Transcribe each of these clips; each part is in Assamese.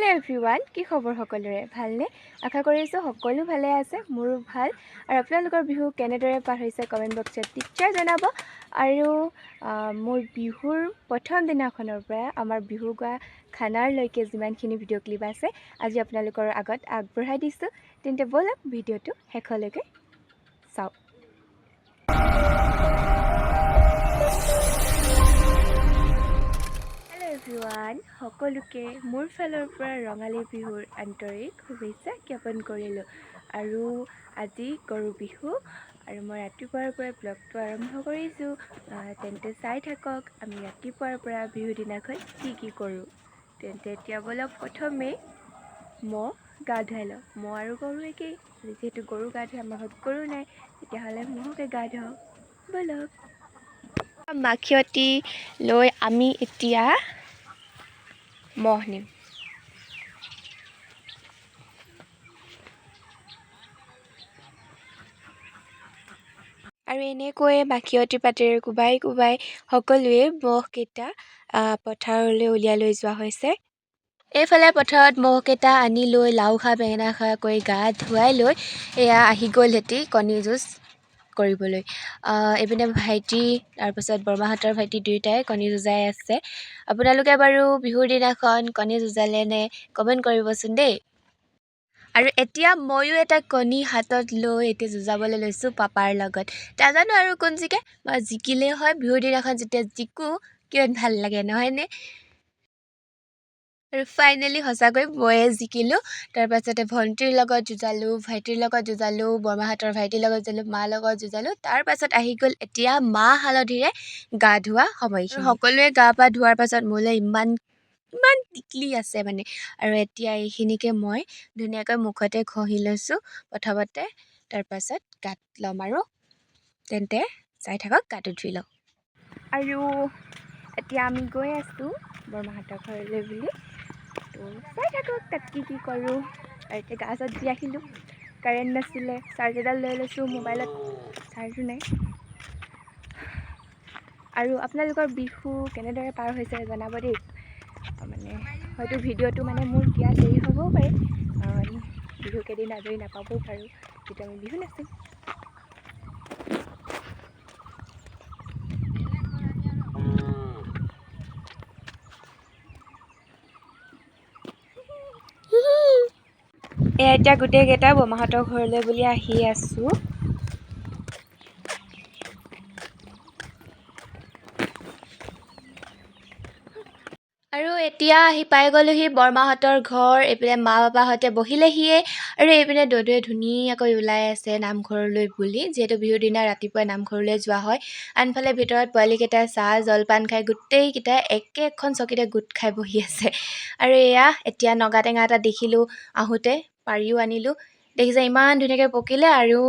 হেল্ল' এভৰিৱান, কি খবৰ সকলোৰে? ভালনে? আশা কৰিছোঁ সকলো ভালে আছে, মোৰো ভাল। আৰু আপোনালোকৰ বিহু কেনেদৰে পাৰ হৈছে কমেণ্ট বক্সত নিশ্চয় জনাব। আৰু মোৰ বিহুৰ প্ৰথম দিনাখনৰ পৰা আমাৰ বিহু গোৱা খানাৰলৈকে যিমানখিনি ভিডিঅ' ক্লিপ আছে আজি আপোনালোকৰ আগত আগবঢ়াই দিছোঁ। তেন্তে ব'লক ভিডিঅ'টো শেষলৈকে চাওক। এভৰিৱান, সকলোকে মোৰ ফালৰ পৰা ৰঙালী বিহুৰ আন্তৰিক শুভেচ্ছা জ্ঞাপন কৰিলোঁ। আৰু আজি গৰু বিহু আৰু মই ৰাতিপুৱাৰ পৰা ব্লগটো আৰম্ভ কৰিছোঁ। তেন্তে চাই থাকক আমি ৰাতিপুৱাৰ পৰা বিহু দিনাখন কি কি কৰোঁ। তেন্তে এতিয়া ব'লক প্ৰথমেই মহ গা ধুৱাই লওঁ। মহ আৰু গৰু একেই, যিহেতু গৰু গা ধুৱাই আমাৰ ঘৰত গৰু নাই, তেতিয়াহ'লে মহকে গা ধুৱাওঁ ব'লক। মাখিয়তী লৈ আমি এতিয়া মহ নিম। আৰু এনেকৈয়ে মাখিয়তী পাতেৰে কোবাই কোবাই সকলোৱে মহকেইটা পথাৰলৈ উলিয়াই লৈ যোৱা হৈছে। এইফালে পথাৰত মহকেইটা আনি লৈ লাও খা বেঙেনা খা কৰি গা ধুৱাই লৈ এয়া আহি গ'ল সিহঁতি কণী যুঁজ কৰিবলৈ। এইপিনে ভাইটি, তাৰপাছত বৰমাহঁতৰ ভাইটি দুয়োটাই কণী যুঁজাই আছে। আপোনালোকে বাৰু বিহুৰ দিনাখন কণী যুঁজালে নে? কমেণ্ট কৰিবচোন দেই। আৰু এতিয়া ময়ো এটা কণী হাতত লৈ এতিয়া যুঁজাবলৈ লৈছোঁ পাপাৰ লগত। নাজানো আৰু কোন জিকে, মই জিকিলেই হয়। বিহুৰ দিনাখন যেতিয়া জিকোঁ কিমান ভাল লাগে নহয়নে? আৰু ফাইনেলি সঁচাকৈ ময়ে জিকিলোঁ। তাৰপাছতে ভণ্টিৰ লগত যুঁজালোঁ, ভাইটিৰ লগত যুঁজালোঁ, বৰমাহঁতৰ ভাইটিৰ লগত যুঁজালোঁ, মাৰ লগত যুঁজালোঁ। তাৰপাছত আহি গ'ল এতিয়া মাহ হালধিৰে গা ধোৱা সময়খিনি। সকলোৱে গা পা ধোৱাৰ পাছত মোলৈ ইমান ইমান টিকলি আছে মানে। আৰু এতিয়া এইখিনিকে মই ধুনীয়াকৈ মুখতে ঘঁহি লৈছোঁ প্ৰথমতে, তাৰপাছত গাত ল'ম। আৰু তেন্তে চাই থাকক, গাটো ধুই লওঁ। আৰু এতিয়া আমি গৈ আছোঁ বৰমাহঁতৰ ঘৰলৈ বুলি। তো চাই থাকক তাত কি কি কৰোঁ। আৰু এতিয়া গা চা ধুই আহিলোঁ, কাৰেণ্ট নাছিলে, চাৰ্জ এডাল লৈ লৈছোঁ, মোবাইলত চাৰ্জো নাই। আৰু আপোনালোকৰ বিহু কেনেদৰে পাৰ হৈছে জনাব দেই। মানে হয়তো ভিডিঅ'টো মানে মোৰ দিয়া দেৰি হ'বও পাৰে, কাৰণ বিহু কেইদিন আজৰি নাপাবও পাৰোঁ, যেতিয়া আমি বিহু নাচিম। এয়া এতিয়া গোটেইকেইটা বৰমাহঁতৰ ঘৰলৈ বুলি আহি আছোঁ। আৰু এতিয়া আহি পাই গ'লোহি বৰমাহঁতৰ ঘৰ। এইপিনে মা পাপাহঁতে বহিলেহিয়ে আৰু এইপিনে দদুৱে ধুনীয়াকৈ ওলাই আছে নামঘৰলৈ বুলি, যিহেতু বিহুৰ দিনা ৰাতিপুৱাই নামঘৰলৈ যোৱা হয়। আনফালে ভিতৰত পোৱালিকেইটাই চাহ জলপান খাই গোটেইকেইটাই একেখন চকীতে গোট খাই বহি আছে। আৰু এয়া এতিয়া নগা টেঙা এটা দেখিলোঁ আহোঁতে, পাৰিও আনিলোঁ। দেখিছে ইমান ধুনীয়াকৈ পকিলে। আৰু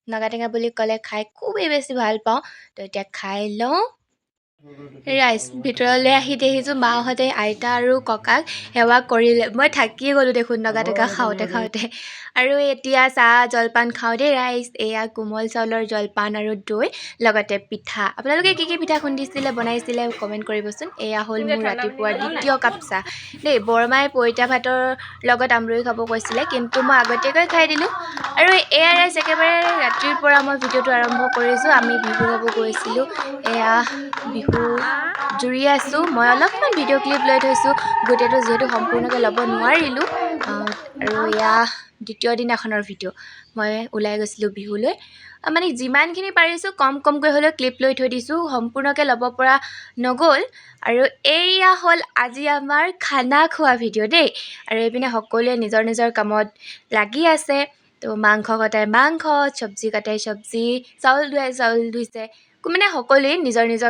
নগা টেঙা বুলি ক'লে খাই খুবেই বেছি ভাল পাওঁ, তো এতিয়া খাই লওঁ। ৰাইজ ভিতৰলৈ আহি দেখিছোঁ মাহঁতে আইতা আৰু ককাক সেৱা কৰিলে। মই থাকিয়ে গ'লোঁ দেখোন নগা টেঙা খাওঁতে খাওঁতে। আৰু এতিয়া চাহ জলপান খাওঁ দেই ৰাইজ। এয়া কোমল চাউলৰ জলপান আৰু দৈ, লগতে পিঠা। আপোনালোকে কি কি পিঠা খুন্দিছিলে বনাইছিলে কমেণ্ট কৰিবচোন। এয়া হ'ল মোৰ ৰাতিপুৱাৰ দ্বিতীয় কাপ চাহ দেই। বৰমাই পইতা ভাতৰ লগত আমৰলি খাব কৈছিলে, কিন্তু মই আগতীয়াকৈ খাই দিলোঁ। আৰু এয়া ৰাইজ একেবাৰে ৰাতিৰ পৰা মই ভিডিঅ'টো আৰম্ভ কৰিছোঁ। আমি বিহু গাব গৈছিলোঁ, এয়া বিহু জুৰি আছোঁ। মই অলপমান ভিডিঅ' ক্লিপ লৈ থৈছোঁ, গোটেইটো যিহেতু সম্পূৰ্ণকৈ ল'ব নোৱাৰিলোঁ। আৰু এয়া দ্বিতীয় দিনাখনৰ ভিডিঅ', মই ওলাই গৈছিলোঁ বিহুলৈ। মানে যিমানখিনি পাৰিছোঁ কম কমকৈ হ'লেও ক্লিপ লৈ থৈ দিছোঁ, সম্পূৰ্ণকৈ ল'ব পৰা নগ'ল। আৰু এইয়া হ'ল আজি আমাৰ খানা খোৱা ভিডিঅ' দেই। আৰু এইপিনে সকলোৱে নিজৰ নিজৰ কামত লাগি আছে। তো মাংস কটাই মাংস, চব্জি কটাই চব্জি, চাউল ধুৱাই চাউল ধুইছে, মানে সকলোৱে নিজৰ নিজৰ